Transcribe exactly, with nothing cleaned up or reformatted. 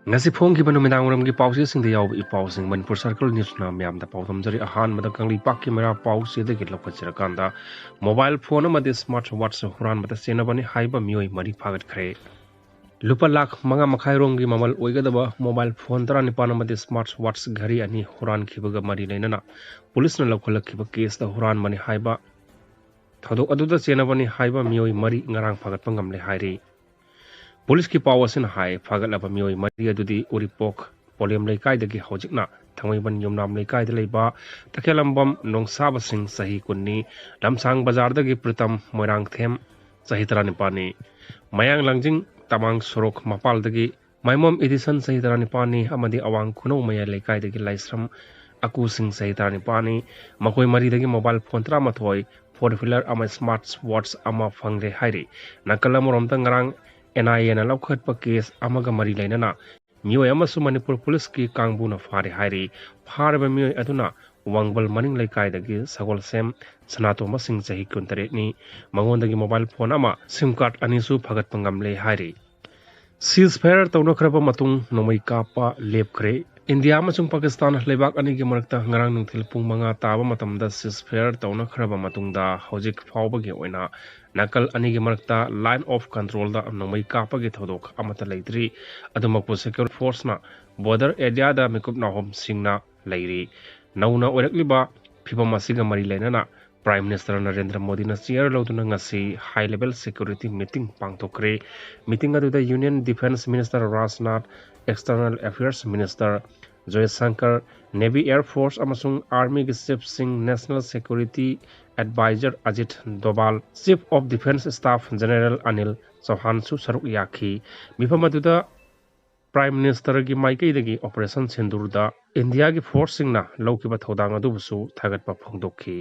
ꯉꯁꯤ ꯐꯣꯡꯈꯤꯕ ꯅꯨꯃꯤꯗꯥꯡ ꯋꯥꯏꯔꯝꯒꯤ ꯄꯥꯎꯆꯦꯁꯤꯡꯗ ꯌꯥꯎꯕ ꯏ ꯄꯥꯎꯁꯤꯡ ꯃꯅꯤꯄꯨꯔ ꯁꯔꯀꯜ ꯅ꯭ꯌꯨꯁꯅ ꯃꯌꯥꯝꯗ ꯄꯥꯎꯗꯝꯖꯔꯤ꯫ ꯑꯍꯥꯟꯕꯗ ꯀꯪꯂꯩꯄꯥꯛꯀꯤ ꯃꯩꯔꯥ ꯄꯥꯎꯆꯦꯗꯒꯤ ꯂꯧꯈꯠꯆꯔꯀꯥꯟꯗ, ꯃꯣꯕꯥꯏꯜ ꯐꯣꯟ ꯑꯃꯗꯤ ꯁ꯭ꯃꯥꯔꯠ ꯋꯥꯠꯆ ꯍꯨꯔꯥꯟꯕꯗ ꯆꯦꯟꯅꯕꯅꯤ ꯍꯥꯏꯕ ꯃꯤꯑꯣꯏ ꯃꯔꯤ ꯐꯥꯒꯠꯈ꯭ꯔꯦ꯫ ꯂꯨꯄꯥ ꯂꯥꯈ ꯃꯉꯥ ꯃꯈꯥꯏ ꯔꯣꯝꯒꯤ ꯃꯃꯜ ꯑꯣꯏꯒꯗꯕ ꯃꯣꯕꯥꯏꯜ ꯐꯣꯟ ꯇꯔꯥꯅꯤꯄꯥꯟ ꯑꯃꯗꯤ ꯁ꯭ꯃꯥꯔꯠ ꯋꯥꯠꯆ ꯘꯔꯤ ꯑꯅꯤ ꯍꯨꯔꯥꯟꯈꯤꯕꯒ ꯃꯔꯤ ꯂꯩꯅꯅ ꯄꯨꯂꯤꯁꯅ ꯂꯧꯈꯠꯂꯛꯈꯤꯕ ꯀꯦꯁꯇ ꯍꯨꯔꯥꯟꯕꯅꯤ ꯍꯥꯏꯕ ꯊꯧꯗꯣꯛ ꯑꯗꯨꯗ ꯆꯦꯟꯅꯕꯅꯤ ꯍꯥꯏꯕ ꯃꯤꯑꯣꯏ ꯃꯔꯤ ꯉꯔꯥꯡ ꯐꯥꯒꯠꯄ ꯉꯝꯂꯦ ꯍꯥꯏꯔꯤ꯫ ꯄꯨꯂꯤꯁꯀꯤ ꯄꯥꯎ ꯑꯁꯤꯅ ꯍꯥꯏ, ꯐꯥꯒꯠꯂꯕ ꯃꯤꯑꯣꯏ ꯃꯔꯤ ꯑꯗꯨꯗꯤ ꯎꯔꯤꯄꯣꯛ ꯄꯣꯂꯦꯝ ꯂꯩꯀꯥꯏꯗꯒꯤ ꯍꯧꯖꯤꯛꯅ ꯊꯥꯡꯃꯩꯕꯟ ꯌꯨꯝꯅꯥꯝ ꯂꯩꯀꯥꯏꯗ ꯂꯩꯕ ꯇꯈꯦꯂꯝꯕꯝ ꯅꯣꯡꯁꯥꯕꯁꯤꯡ ꯆꯍꯤ ꯀꯨꯟꯅꯤ, ꯂꯝꯁꯥꯡ ꯕꯖꯥꯔꯗꯒꯤ ꯄ꯭ꯔꯤꯇꯝ ꯃꯣꯏꯔꯥꯡꯊꯦꯝ ꯆꯍꯤ ꯇꯔꯥꯅꯤꯄꯥꯟꯅꯤ, ꯃꯌꯥꯡ ꯂꯥꯡꯖꯤꯡ ꯇꯃꯥꯡ ꯁꯣꯔꯣꯛ ꯃꯄꯥꯜꯗꯒꯤ ꯃꯥꯏꯃꯣꯝ ꯏꯗꯤꯁꯟ ꯆꯍꯤ ꯇꯔꯥꯅꯤꯄꯥꯟꯅꯤ ꯑꯃꯗꯤ ꯑꯋꯥꯡ ꯈꯨꯅꯧ ꯃꯌꯥꯏ ꯂꯩꯀꯥꯏꯗꯒꯤ ꯂꯥꯏꯁ꯭ꯔꯝ ꯑꯀꯨꯁꯤꯡ ꯆꯍꯤ ꯇꯔꯥꯅꯤꯄꯥꯟꯅꯤ꯫ ꯃꯈꯣꯏ ꯃꯔꯤꯗꯒꯤ ꯃꯣꯕꯥꯏꯜ ꯐꯣꯟ ꯇꯔꯥꯃꯥꯊꯣꯏ, ꯐꯣꯔ ꯋꯤꯂꯔ ꯑꯃ ꯁ꯭ꯃꯥꯔꯠ ꯋꯥꯠꯆ ꯑꯃ ꯐꯪꯂꯦ ꯍꯥꯏꯔꯤ꯫ ꯅꯥꯀꯜ ꯑꯃꯔꯣꯝꯗ ꯉꯔꯥꯡ ꯑꯦꯟ ꯑꯥꯏ ꯑꯦꯅ ꯂꯧꯈꯠꯄ ꯀꯦꯁ ꯑꯃꯒ ꯃꯔꯤ ꯂꯩꯅꯅ ꯃꯤꯑꯣꯏ ꯑꯃꯁꯨ ꯃꯅꯤꯄꯨꯔ ꯄꯨꯂꯤꯁꯀꯤ ꯀꯥꯡꯕꯨꯅ ꯐꯥꯔꯦ ꯍꯥꯏꯔꯤ꯫ ꯐꯥꯔꯤꯕ ꯃꯤꯑꯣꯏ ꯑꯗꯨꯅ ꯋꯥꯡꯕꯜ ꯃꯅꯤꯡ ꯂꯩꯀꯥꯏꯗꯒꯤ ꯁꯒꯣꯜꯁꯦꯝ ꯁꯅꯥꯇꯣꯝꯕꯁꯤꯡ ꯆꯍꯤ ꯀꯨꯟꯇꯔꯦꯠꯅꯤ꯫ ꯃꯉꯣꯟꯗꯒꯤ ꯃꯣꯕꯥꯏꯜ ꯐꯣꯟ ꯑꯃ, ꯁꯤꯝ ꯀꯥꯔꯗ ꯑꯅꯤꯁꯨ ꯐꯥꯒꯠꯄ ꯉꯝꯂꯦ ꯍꯥꯏꯔꯤ꯫ ꯁꯤꯖ ꯐꯥꯌꯔ ꯇꯧꯅꯈ꯭ꯔꯕ ꯃꯇꯨꯡ ꯅꯣꯡꯃꯩ ꯀꯥꯞꯄ ꯂꯦꯞꯈ꯭ꯔꯦ꯫ ꯏꯟꯗꯤꯌꯥ ꯑꯃꯁꯨꯡ ꯄꯥꯀꯤꯁꯇꯥꯟ ꯂꯩꯕꯥꯛ ꯑꯅꯤꯒꯤ ꯃꯔꯛꯇ ꯉꯔꯥꯡ ꯅꯨꯡꯊꯤꯜ ꯄꯨꯡ ꯃꯉꯥ ꯇꯥꯕ ꯃꯇꯝꯗ ꯁꯤꯖ ꯐꯥꯌꯔ ꯇꯧꯅꯈ꯭ꯔꯕ ꯃꯇꯨꯡꯗ ꯍꯧꯖꯤꯛ ꯐꯥꯎꯕꯒꯤ ꯑꯣꯏꯅ ꯅꯥꯀꯜ ꯑꯅꯤꯒꯤ ꯃꯔꯛꯇ line of controlꯗ ꯅꯣꯡꯃꯩ ꯀꯥꯞꯄꯒꯤ ꯊꯧꯗꯣꯛ ꯑꯃꯠꯇ ꯂꯩꯇ꯭ꯔꯤ꯫ ꯑꯗꯨꯃꯛꯄꯨ security forceꯅ border areaꯗ ꯃꯤꯀꯨꯞ ꯅꯥꯍꯣꯝꯁꯤꯡꯅ ꯂꯩꯔꯤ꯫ ꯅꯧꯅ ꯑꯣꯏꯔꯛꯂꯤꯕ ꯐꯤꯕꯝ ꯑꯁꯤꯒ ꯃꯔꯤ ꯂꯩꯅꯅ Prime Minister ꯅꯔꯦꯟꯗ꯭ꯔ ꯃꯣꯗꯤꯅ chair ꯂꯧꯗꯨꯅ ꯉꯁꯤ high level security meeting ꯄꯥꯡꯊꯣꯛꯈ꯭ꯔꯦ꯫ Meeting ꯑꯗꯨꯗ Union Defence Minister Rajnath, External Affairs Minister ꯖꯣꯌꯁꯪꯀꯔ, Navy, Air Force ꯑꯃꯁꯨꯡ Armyꯒꯤ chiefꯁꯤꯡ, National Security Advisor Ajit Doval, Chief of Defence Staff General Anil ꯆꯧꯍꯥꯟꯁꯨ ꯁꯔꯨꯛ ꯌꯥꯈꯤ꯫ ꯃꯤꯐꯝ ꯑꯗꯨꯗ Prime Ministerꯒꯤ ꯃꯥꯏꯀꯩꯗꯒꯤ Operation ꯁꯤꯟꯗꯨꯔꯗ ꯏꯟꯗꯤꯌꯥꯒꯤ forceꯁꯤꯡꯅ ꯂꯧꯈꯤꯕ ꯊꯧꯗꯥꯡ ꯑꯗꯨꯕꯨꯁꯨ ꯊꯥꯒꯠꯄ ꯐꯣꯡꯗꯣꯛꯈꯤ꯫